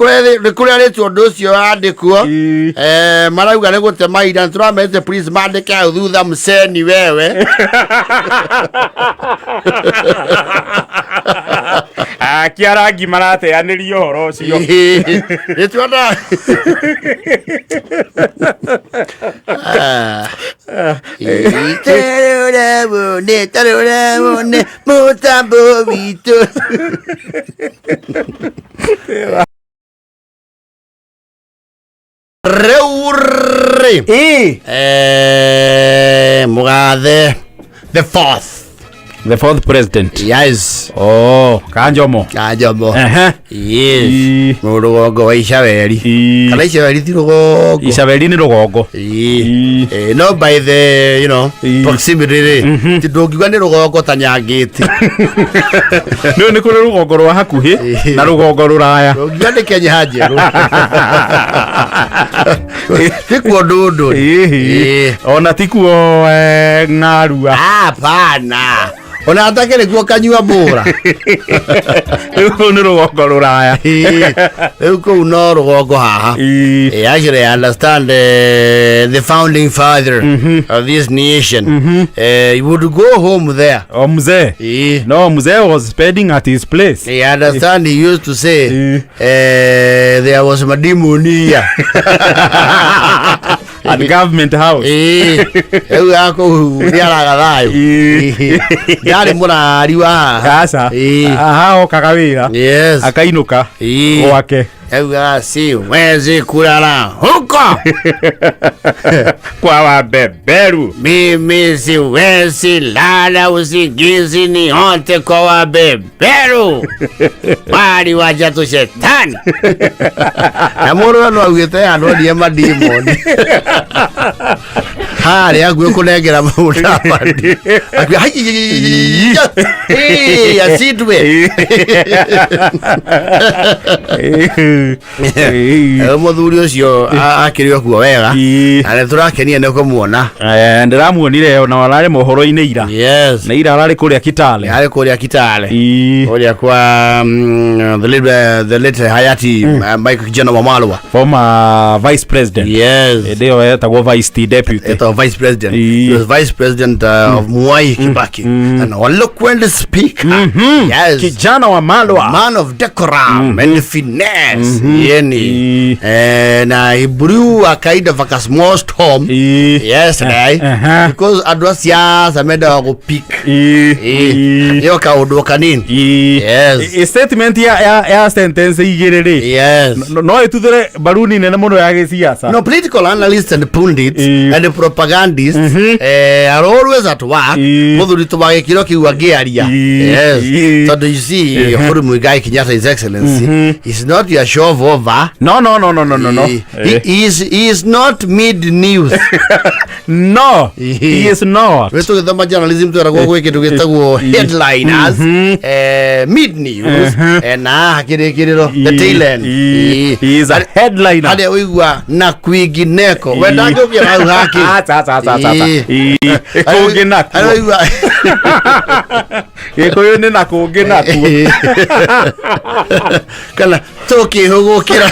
kũrerĩtwo ũndũ ũcio wandĩkwo. Ĩĩ. Marauga nĩ gũte mahinda, nĩ tũramerĩte please mandĩke hau thutha mseni wewe. Akia rangi marateanĩria ũhoro ũcio. Nĩ tuona. Tarora wone, tarora wone, mũtambo witũ. Rĩu rĩ. Ĩĩ. Mũgathe the fourth. The fourth president. Yes. Oh, Kanjomo. Kanjomo. Ehe. Yes. Ĩĩ. Rũgongo wa Icaweri. Ĩĩ. Kana Icaweri ti rũgongo. Icaweri nĩ rũgongo. Ĩĩ. Ĩĩ. No by the, you know, Ĩĩ. proximity rĩ, ti ndũngiuga nĩ rũgongo ta Nyangĩti. Nĩ nĩ kũrĩ rũgongo rwa hakuhĩ Ĩĩ. na rũgongo rũraya. Ndũngiuga nĩ Kenya njerũ. Ti kuo ndũndũ. Ĩĩ. Ona ti kuo ng'arua. Hapana. Ona atakĩrĩ kuo kanyua mbũra. Rĩu kũu nĩ rũgongo rũraya. Ĩĩ. Rĩu kũu no rũgongo haha. Ĩĩ. Actually, I understand the founding father of this nation. He would go home there. O mzee. No, mzee was spending at his place. I understand he used to say Eh. there was a demon here. At government house. Rĩu akũu nĩ araga thayũ. Ĩĩ. Ndarĩ mũrari wa haha. Aca. Ĩĩ. Aha okaga wĩra. Yes. Akainũka Ĩĩ. gwake. Augaga siwezi kulala huko. Kwa wabeberu. Mimi siwezi lala usingizi niote kwa wabeberu. Bali wacha tu shetani. Na mũndũ no augĩte anonie madimoni. Harĩa hakuhĩ kũnengera mũtabani. Akiuga "Haiya, acindwe." Mũthuri ũcio akĩrĩ o kuo wega. Ĩĩ. Na nĩ tũrakenia nĩ kũmuona. Ndĩramuonire ona ararĩ mohoro-inĩ ira. Yes. Na ira ararĩ kũrĩa Kitale. Arĩ kũrĩa Kitale. Ĩĩ. Kũrĩa kwa the late Hayati Mike Kijana Wamalwa. Former vice president. Yes. Hĩndĩ ĩyo etagwo vice T deputy. Etagwo vice president. Ĩĩ. He was vice president of Mwai Kibaki. An eloquent speaker. Yes. Kijana wa Malwa. Man of decorum and finesse. Yani. Ĩĩ. Na he blew a kind of like a small storm. Ĩĩ. Yesterday. Because andũ a siasa mendaga gũ-pick. Ĩĩ. Ĩĩ. Ĩyo kaũndũ kanini. Ĩĩ. Yes. Statement ya sentence igĩrĩ rĩ. Yes. No ĩtuthũre mbaruni nene mũno ya gĩciaca. No, political analysts and pundits Ĩĩ. and propagandists are always at work. Ĩĩ. Mũthuri tũmagĩkĩro kĩu angĩaria. Ĩĩ. Yes. Ĩĩ. Tondũ you see, Uhuru Muigai Kenyatta, His Excellency, is not your shove over. No, no, no, no, no, no, no. He is not mid news. No, he is not. Wĩ tũgĩthoma journalism tweragwo gwĩ kĩndũ gĩtagwo headliners, mid news, na haha kĩrĩkĩrĩro, the tail end. He is a headliner. Harĩa ũigua na kwingineko we ndangĩũkĩra hau hake. Aca, aca, aca, aca, aca. Ĩĩ. Ĩĩ. Kũngĩ nakuo. Harĩa ũigua Gĩkũyũ nĩ na kũngĩ nakuo. Kana tũkĩhũgũkĩra.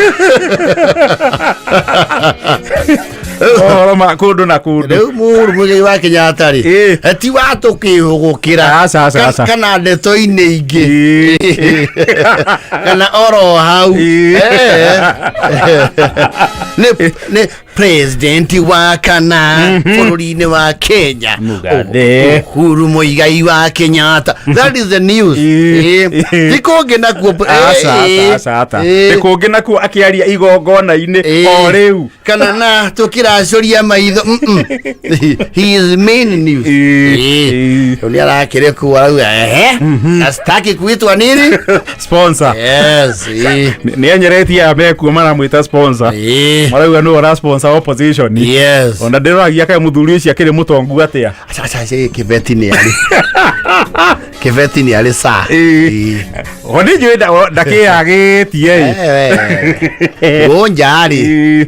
Ũhoro ma kũndũ na kũndũ. Rĩu Mũhuru Muigai wa Kenyatta rĩ, Ĩĩ. ti wa tũkĩhũgũkĩra. Aca, aca, aca. Kana ndeto-inĩ ingĩ Ĩĩ. kana oro hau. Ĩĩ. Nĩ president wa kana bũrũri-inĩ wa Kenya. Mũgathe. Uhuru Muigai wa Kenyatta, that is the news. Ĩĩ. Ĩĩ. Ti kũngĩ nakuo. Aca, aca, aca, aca. Ĩĩ. Nĩ kũngĩ nakuo akĩaria igongona-inĩ Ĩĩ. o rĩu. Kana na tũkĩracũria maitho. He is main news. Ĩĩ. Ĩĩ. Ĩĩ. Rĩu nĩ arakĩrĩ kuo arauga ehe na sitaki kuitwa nini. Sponsor. Yes. Ĩĩ. Nĩ enyeretie aya mekuo maramwĩta sponsor. Ĩĩ. Marauga nĩwe ũra sponsor opposition. Yes. Ona ndĩroragia kaĩ mũthuri ũcio akĩrĩ mũtongu atĩa. Aca, aca, aca, kĩbeti nĩ arĩ. Kĩbeti nĩ arĩ saa. O nĩ njũĩ ndakĩyagĩtie. Gũnjarĩ.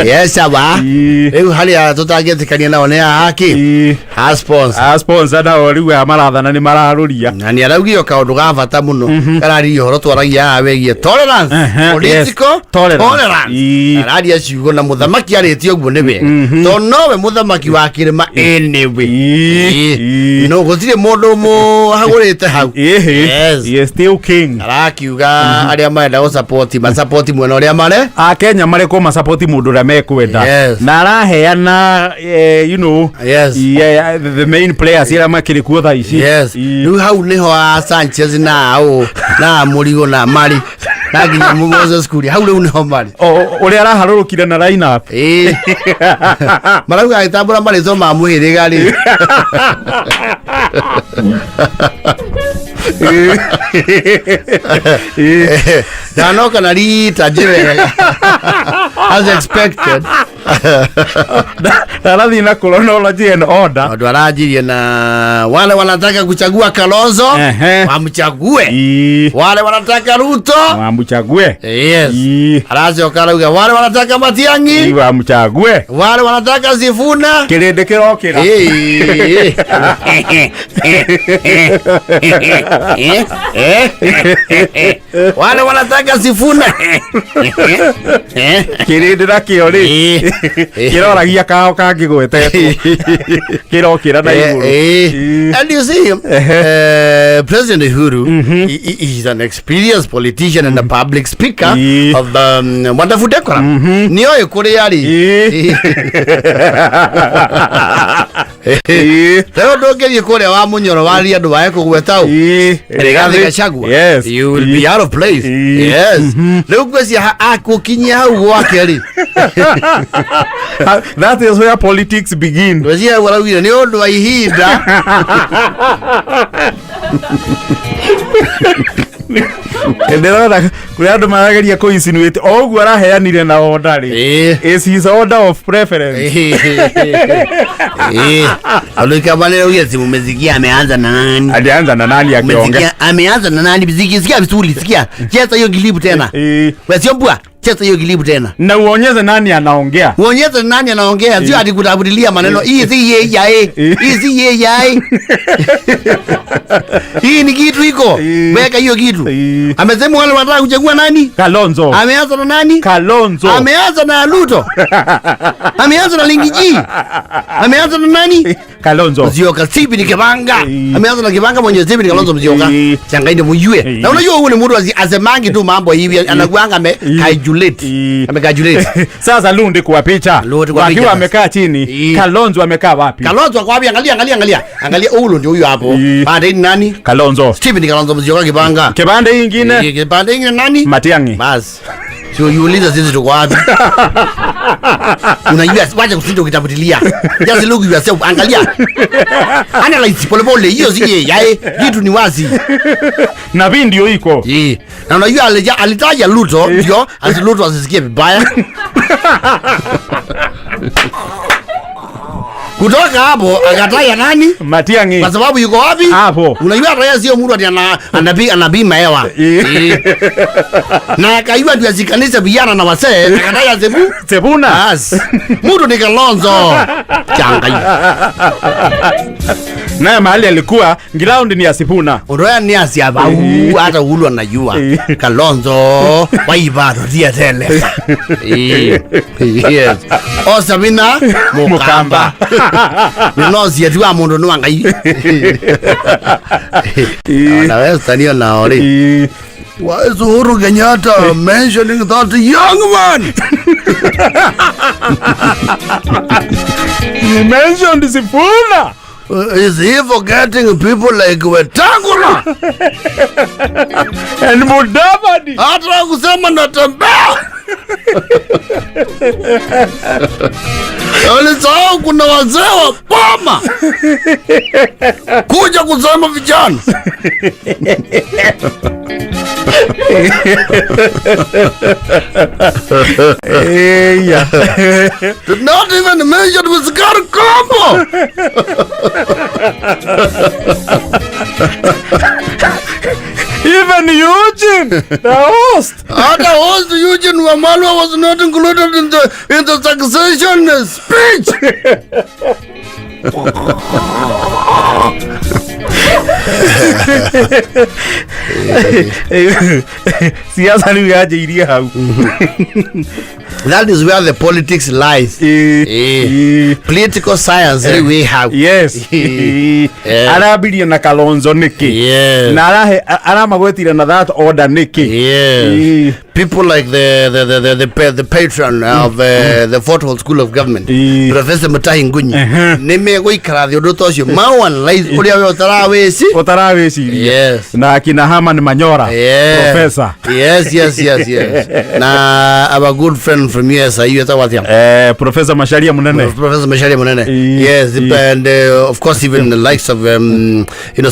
Yes, aba. Rĩu harĩa tũtangĩtĩkania nao nĩ aki ha sponsor. A sponsor nao rĩu aya marathana nĩ mararũria. Na nĩ araugire kaũndũ ga bata mũno kararirie ũhoro twaragia haha wĩgiĩ tolerance, political tolerance. Araria ciugo na mũthamaki arĩtie ũguo nĩ wega tondũ nowe mũthamaki wa kĩrĩma anyway, no gũtirĩ mũndũ mũhagũrĩte hau. Yes. He is still king. Arakiuga arĩa marenda gũsapoti masapoti mwena ũrĩa mare a Kenya marekwo masapoti mũndũ ũrĩa mekwenda. Na araheana you know, yes, yeah, the main players arĩa makĩrĩ kuo thaa ici. Yes. Rĩu hau nĩho a Sanchez na au na Mũrigo na Mari na nginya Moses Kuria, hau rĩu nĩho marĩ. Ũrĩa araharũrũkire na line up. Marauga agĩtambũra marĩtwa ma mũhĩrĩga rĩ. Ndanoka na rita njĩwega as expected. Arathiĩ na chronology and order. Tondũ aranjirie na wale wanataka kuchagua Kalonzo wamchague, wale wanataka Ruto wamchague. Yes. Aracoka arauga wale wanataka Matiang'i wamchague, wale wanataka Sifuna. Kĩrĩndĩ kĩrokĩra. Wale wanataka Sifuna. Kĩrĩndĩ nakĩo rĩ kĩroragia kao kangĩgwetetwo kĩrokĩra na igũrũ. And you see, President Uhuru he is an experienced politician and a public speaker of wonderful decorum. Nĩoĩ kũrĩa rĩ. Rĩu ndũngĩthiĩ kũrĩa wa Mũnyoro warie andũ wae kũgweta ũ Rigathi Gachagua. Yes. You will be out of place. Yes. Rĩu ngwĩciria akũkinyia hau gwake rĩ. That is where politics begin. Ngwĩciria hau araugire nĩ ũndũ wa ihinda. Ndĩrona kũrĩ andũ marageria kũ insinuate o ũguo araheanire na order rĩ. Is his order of preference. Tondũ ikamanĩra uge ati mumesikia ameanza na nani? Alianza na nani akiongea? Umesikia ameanza na nani? Sikia vizuri, sikia. Cheza hiyo kilipu tena. Wewe sio mbwa, cheza hiyo kilipu tena. Na uonyeze nani anaongea. Uonyeze nani anaongea, sio ati kutafutilia maneno. Hii si yeye yae. Hii si yeye yae. Hii ni kitu iko. Weka hiyo kitu. Amesema wale wanataka kuchagua nani? Kalonzo. Ameanza na nani? Kalonzo. Ameanza na Ruto. Ameanza na Lingiji. Ameanza na nani? Kalonzo. Musyoka. Stephen Kibanga. Ameanza na Kibanga mwenye Stephen Kalonzo Musyoka. Changainde mjue. Na unajua huyu ni mtu asemangi tu mambo hivi, anakuanga amekaijulate. Amekaijulate. Sasa Lundi kwa picha. Wakiwa amekaa chini, Kalonzo amekaa wapi? Kalonzo kwa wapi? Angalia angalia angalia. Angalia huyu ndio huyu hapo. Pande ni nani? Kalonzo. Stephen Kalonzo Musyoka Kibanga. Kibande nyingine. Kibande nyingine nani? Matiang'i. Bas. Sio yuuliza sisi tuko wapi? Unajua wacha kusinda ukitafutilia. Just look yourself, angalia. Analyze pole pole, hiyo si yeye, yae kitu ni wazi. Na ndio iko. Na unajua alitaja Ruto, ndio asi Ruto asisikie vibaya. Kutoka hapo akataja nani? Matiang'i. Kwa sababu yuko wapi? Hapo. Unajua raia sio mtu ati anapima hewa. Na akaiwa ndio asikanise vijana na wasee, akataja Sifuna. As. Mtu ni Kalonzo. Changai. Na mahali alikuwa ground ni ya Sifuna. Uroya ni asiaba hata Uhuru anajua. Kalonzo waiba rodia tele. Yes. Osamina Mukamba. Ninozi yetu mundu no ngai. Na wewe stanio na ori. Why is Uhuru Kenyatta mentioning that young man? He mentioned Sifuna. Is he forgetting people like Wetangula and Mudavadi? Hata kusema natembea. Walisahau kuna wazee wa boma kuja kusema vijana. Eya. Did not even mention with Kombo. Even Eugene, the host. Hata host Eugene Wamalwa was not included in the succession speech. Siasa rĩu yanjĩirie hau. That is where the politics lies. Political science rĩu wĩ hau. Arambirie na Kalonzo nĩkĩ? Na arahe aramagwetire na that order nĩkĩ? People like the patron of the Fort Hall School of Government, Professor Mutahi Ngunyi, nĩ megũikara thĩ ũndũ ta ũcio mau analyze ũrĩa we ũtarawĩci. Ũtarawĩciria. Na akina Herman Manyora. Professor. Yes. Na our good friend from USIU etagwo atĩa? Professor Macharia Munene. Professor Macharia Munene. Yes, and of course even the likes of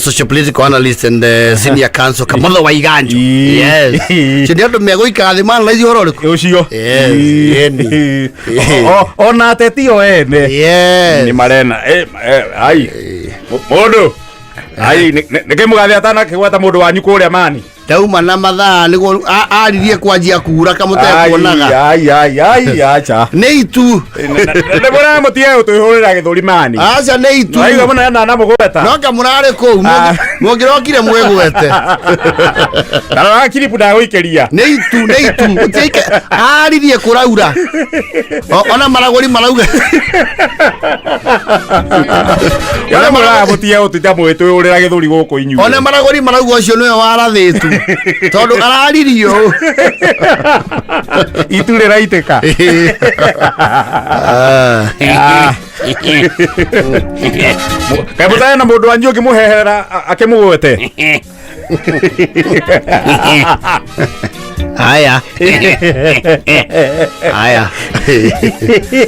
socio-political analyst and senior counsel Kamotho Waiganjo. Yes. Cio nĩ andũ megũikara thĩ ma analyze ũhoro ũrĩkũ? Ũcio. Yes, yeni. Ona ateti o ene nĩ marena ai mũndũ ai nĩkĩ mũgathe atanakĩgweta mũndũ wanyu kũrĩa mani? Ndauma na mathaa nĩguo aririe kwanjia kura kamũtekuonaga. Ai ai ai, acha. Nĩ itu. Nĩ mũramũtige gũtwĩhũrĩra gĩthũri mani. Aca, nĩ itu. Aigua mũnene na namũgweta. No kamũrarĩ kũu mũngĩrokire mwĩgwete. Tarora kiribu ndagũikĩria. Nĩ itu, nĩ itu. Gũtiaike aririe kũraura. Ona maragũri marauga. Ona mũramũtige gũtuita mũgĩtwĩhũrĩra gĩthũri gũkũ inyuĩ. Ona maragũri marauga ũcio nĩwe warathĩtu tondũ araririo ũũ. Itu rĩraitĩka. Ah. Kaĩ mũtarĩ na mũndũ wanyu ũngĩmũheherera akĩmũgwete? Haya haya,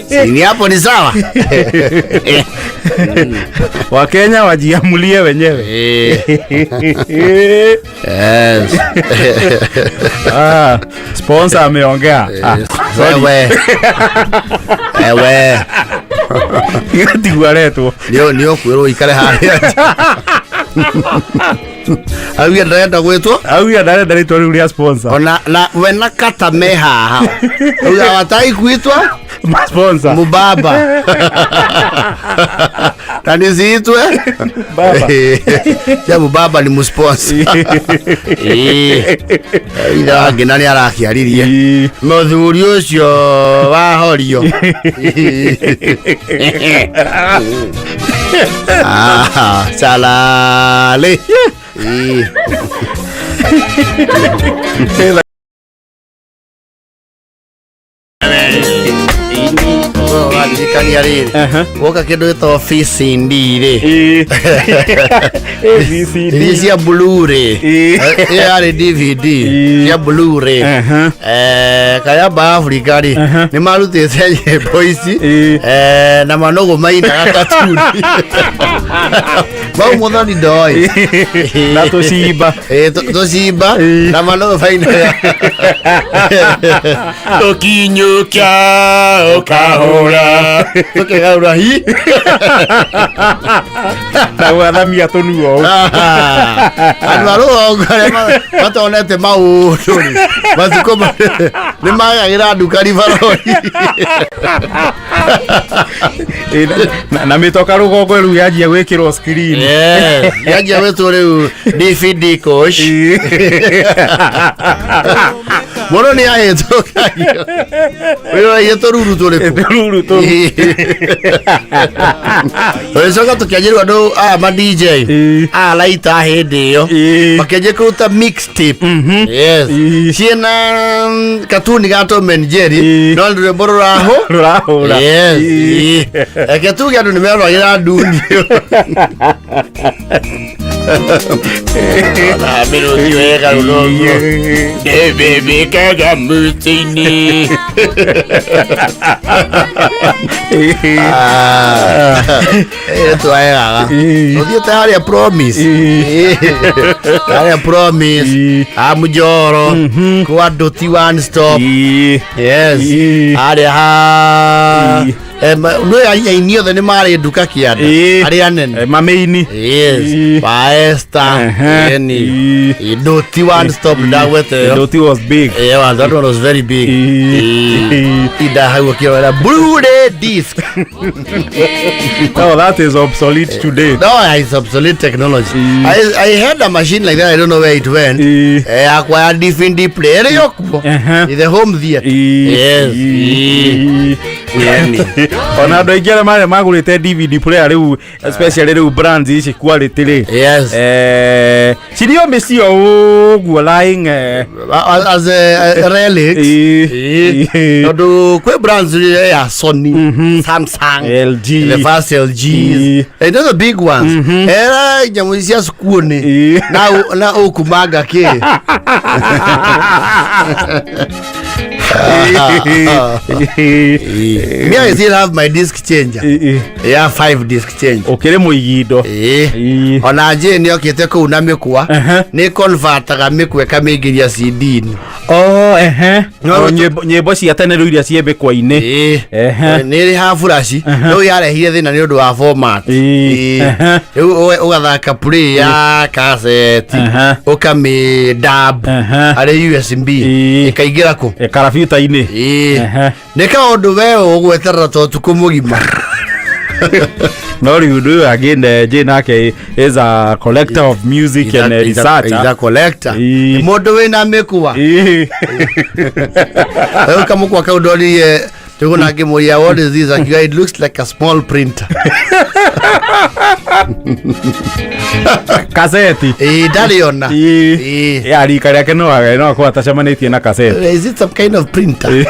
sini hapo ni sawa. Wakenya wajiamulie wenyewe. Ah, sponsor ameongea. Ah, sorry. Wewe ewe. Tiguo aretwo. Nĩ ũkwĩrwo ikare harĩa auge ndarenda gwĩtwo. Auga ndarenda rĩtwa rĩu rĩa sponsor. Ona na we na kata me haha auga watai kwitwa Ma sponsor. Mubaba na nisiitwe Baba. Ja mubaba ni musponsor. Ithe wa ngina nĩ arakĩaririe mũthuri ũcio wahorio. Ah, salale. Ũrandirikania rĩrĩ woka kĩndũ gĩtagwo VCD rĩ, ABCD. Iria cia blue rĩ, ĩyo yarĩ DVD cia blue rĩ. Kayamba Africa rĩ, nĩ marutĩte nyĩmbo ici na manũgũ mainaga katuni mau mũthoni ndoĩ. Na tũcimba. Tũcimba na manũgũ mainaga Ũkinyũkia ũkahũra. Tũkĩgarũra hi. Na gwathamia tũnua ũũ. Andũ a rũgongo arĩa matonete maũndũ rĩ, matukũ nĩ magagĩra nduka ribarori. Na mĩtoka rũgongo rĩu yanjia gwĩkĩrwo screen. Yes, yanjia gwĩtwo rĩu DVD coach. Mũndũ nĩ ahĩtũkagio wĩroraire tũruru tũrĩkũ? Tũruru tũu. Tũgĩcoka tũkĩanjĩrwo andũ aya ma DJ aya laita hĩndĩ ĩyo makĩanjia kũruta mixtape, yes, ciĩna katuni ga Tom and Jerry, no nĩ rwĩmbo rũrahũ rũrahũra. Yes. Reke tuge andũ nĩ meroragĩra nduni. Mĩrũthi wega rũrongo. Ndĩbĩbĩkaga mũtĩ-inĩ. Twaegaga ũthiĩte harĩa Promise. Harĩa Promise amujoro kwa Ndũti One Stop. Yes. Harĩa ha no aini othe nĩ marĩ nduka kĩanda. Arĩa anene. Mamĩini. Yes. Wa Esther. Yani Ndũti One Stop ndagwete ĩyo. Ndũti was big. Yeah, that one was very big. Ida hau akĩrora Blu-ray disc. No, that is obsolete today. No, it's obsolete technology. I had a machine like that. I don't know where it went. Yakwa ya DVD player ĩrĩ okuo. In the home theater. Yes. Yani. Ona andũ aingĩ arĩa marĩ magũrĩte DVD player rĩu, especially rĩu brands ici quality rĩ. Yes. Cirio mĩciĩ o ũguo lying As a relics. Tondũ kwĩ brands ya Sony, Samsung, LG. The first LGs. Those are big ones. Era nyamũ cia cukuru-inĩ. Na ũkumanga kĩ. Me, I still have my disc changer. Yeah, 5 disc changer. Ũkĩrĩ mũigindo. Ona Jane nĩokĩte kũu na mĩkwa. Nĩ convertaga mĩkwa ĩkamĩingĩria CD-inĩ. Oh, ehe. Nyĩmbo cia tene rĩu iria ciĩ mĩkwa-inĩ. Nĩ ĩrĩ ha flash. Rĩu yarehire thĩna nĩ ũndũ wa format. Rĩu ũgathaka play ya cassette, ũkamĩ dub harĩ USB, ĩkaingĩra kũ? Karabiuta-inĩ. Nĩ kaũndũ we ũgweterera ta ũtukũ mũgima. No rĩu ũndũ ũyũ again, Jane nake is a collector of music and a researcher. He's a collector. Mũndũ wĩna mĩkwa. Rĩu kamũkwa kau ndorire tũgũ na ngĩmũria what is this? Akiuga it looks like a small printer. Kaseti. Ndarĩ ona. Ya rika rĩake no akorwo atacemanĩtie na kaseti. Is it some kind of printer?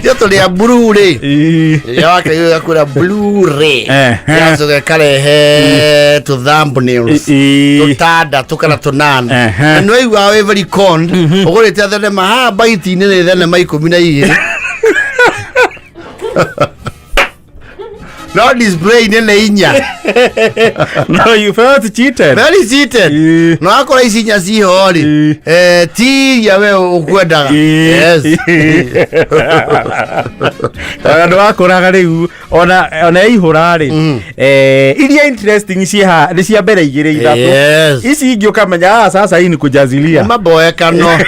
Yo tũrĩa Blu-ray. Rĩrĩa wakaigua gakwĩra Blu-ray. Yacoka ĩkarehe tũ thumbnails. Tũtandatũ kana tũnana. Na nĩ waiguaga wĩ very con. Ũgũrĩte thenema haha baiti-inĩ nĩ thenema 12. No display-inĩ nĩ 4. No, you felt cheated. Very cheated. No akora ici inya ciho rĩ. Ti iria we ũkwendaga. Yes. Andũ akũraga rĩu ona yaihũra rĩ. Iria interesting ciĩ nĩ cia mbere 2 3. Yes. Ici ingĩ ũkamenya sasa hii ni kujazilia. Maboekano.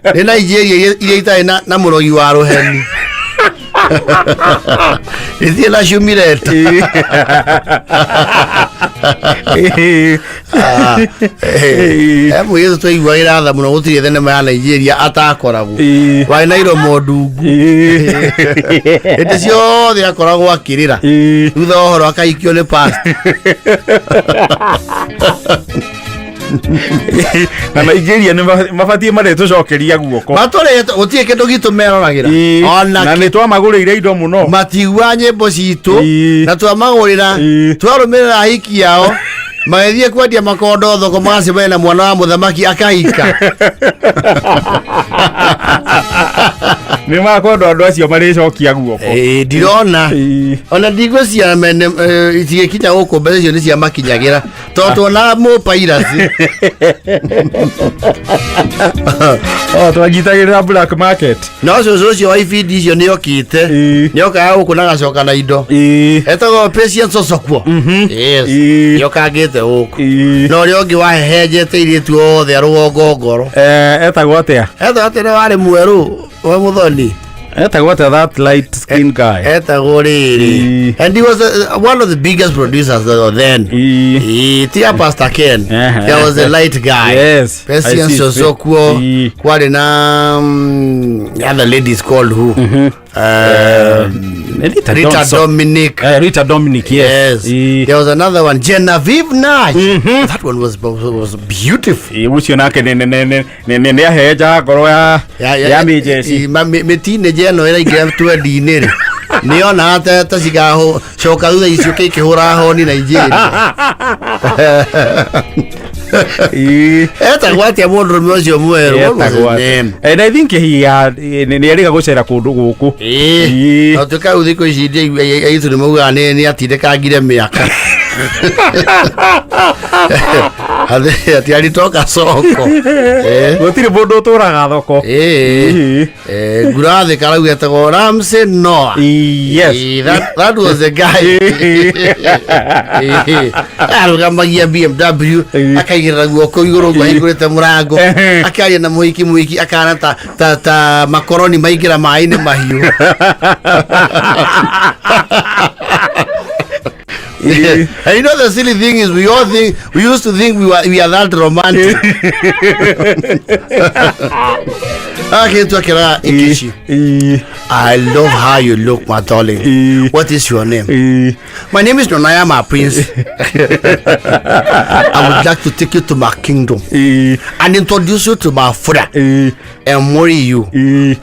Nĩ Nigeria iria itarĩ na mũrogi wa rũheni. Ithiĩ na Shumireta. Mũirĩtu twaiguagĩra tha mũno gũtirĩ thenema ya Nigeria atakoragwo. Warĩ na iromo ndungu. Hĩndĩ ciothe akoragwo akĩrĩra. Thutha wa ũhoro akaikio nĩ pastor. Na Nigeria nĩ mabatiĩ marĩtũcokeria guoko. Matũrĩte gũtirĩ kĩndũ gitũ meroragĩra. Na nĩ twamagũrĩire indo mũno. Matigua nyĩmbo citũ na twamagũrĩra twarũmĩrĩra ahiki ao magĩthiĩ kwendia makondo thoko magacemania na mwana wa mũthamaki akahika. Nĩ makondo andũ acio marĩcokia guoko. Ndirona. Ona ndigwĩciria mene itigĩkinya gũkũ mbeca icio nĩ ciamakinyagĩra. Tondũ tuona mũ piracy. Oh, twanyitagĩrĩra black market. No cũcũ ũcio wa ibindi icio nĩokĩte. Nĩokaga gũkũ na agacoka na indo. Etagwo Patience Osokwo. Yes. Nĩokangĩte gũkũ. Na ũrĩa ũngĩ wahehenjete airĩtu othe a rũgongo ngoro. Etagwo atĩa? Etagwo atĩa warĩ mwerũ wa mũthoni? Etagwo atĩa that light skin guy? Etagwo rĩrĩ. And he was one of the biggest producers then. Tia Pastor Ken. There was a light guy. Yes. Patience Osokwo. Kwarĩ na other ladies called who? Rita Dominic. Rita Dominic, yes. There was another one, Genevieve Nash. That one was beautiful. Ucio nake nĩ aheja ngoro ya mĩjeci. Mĩtinĩnja ĩno ĩraingĩra twendi-inĩ rĩ. Nĩonaga ta cigacoka thutha icio ikĩhũra honi Nigeria. Etagwo atĩa mũndũrũme ũcio mwerũ? What was his name? And I think he had nĩ erĩga gũcera kũndũ gũkũ. Ĩĩ. No tuĩka rĩu thikũ ici aitũ nĩ maugaga nĩ atindĩkangire mĩaka. Ati alitoka soko. Gũtirĩ mũndũ ũtũraga thoko. Ĩĩ. Ngurathĩ karau etagwo Ramsey Noah. Yes. That was the guy. Arũgamagia BMW, akaigĩrĩra guoko igũrũ ũguo ahingũrĩte mũrango, akaria na mũhiki, mũhiki akana ta makoroni maingĩra maĩ-inĩ mahiũ. And you know the silly thing is we all think we used to think we are that romantic. Akintu akira Ikishi. I love how you look, my darling. What is your name? My name is Nonaya, my prince. I would like to take you to my kingdom and introduce you to my father and marry you.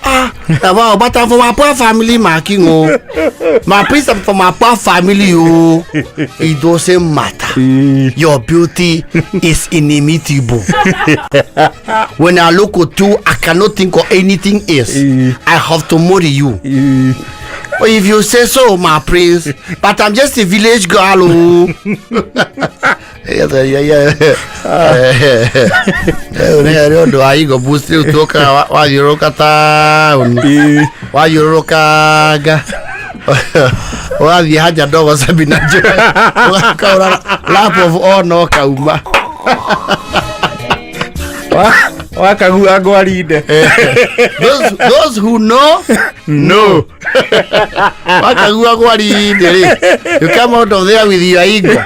Ah, wow, but I'm from my poor family, my king. Oh. My prince, I'm from my poor family. Oh. It doesn't matter. Your beauty is inimitable. When I look at you, I cannot think of anything else. I have to marry you. Well, if you say so, my prince, but I'm just a village girl. Oh. Nĩ ũndũ wa Eagle Boost rĩu tũkaga wathiũrũrũka taũni, wathiũrũrũkanga, ũgathiĩ haja ndogo Sabina Joy, ũgakaũra lap of honor ũkauma. Wakagua ngwarinde. Those who know no. Wakagua gwarinde rĩ, you come out of there with your ego.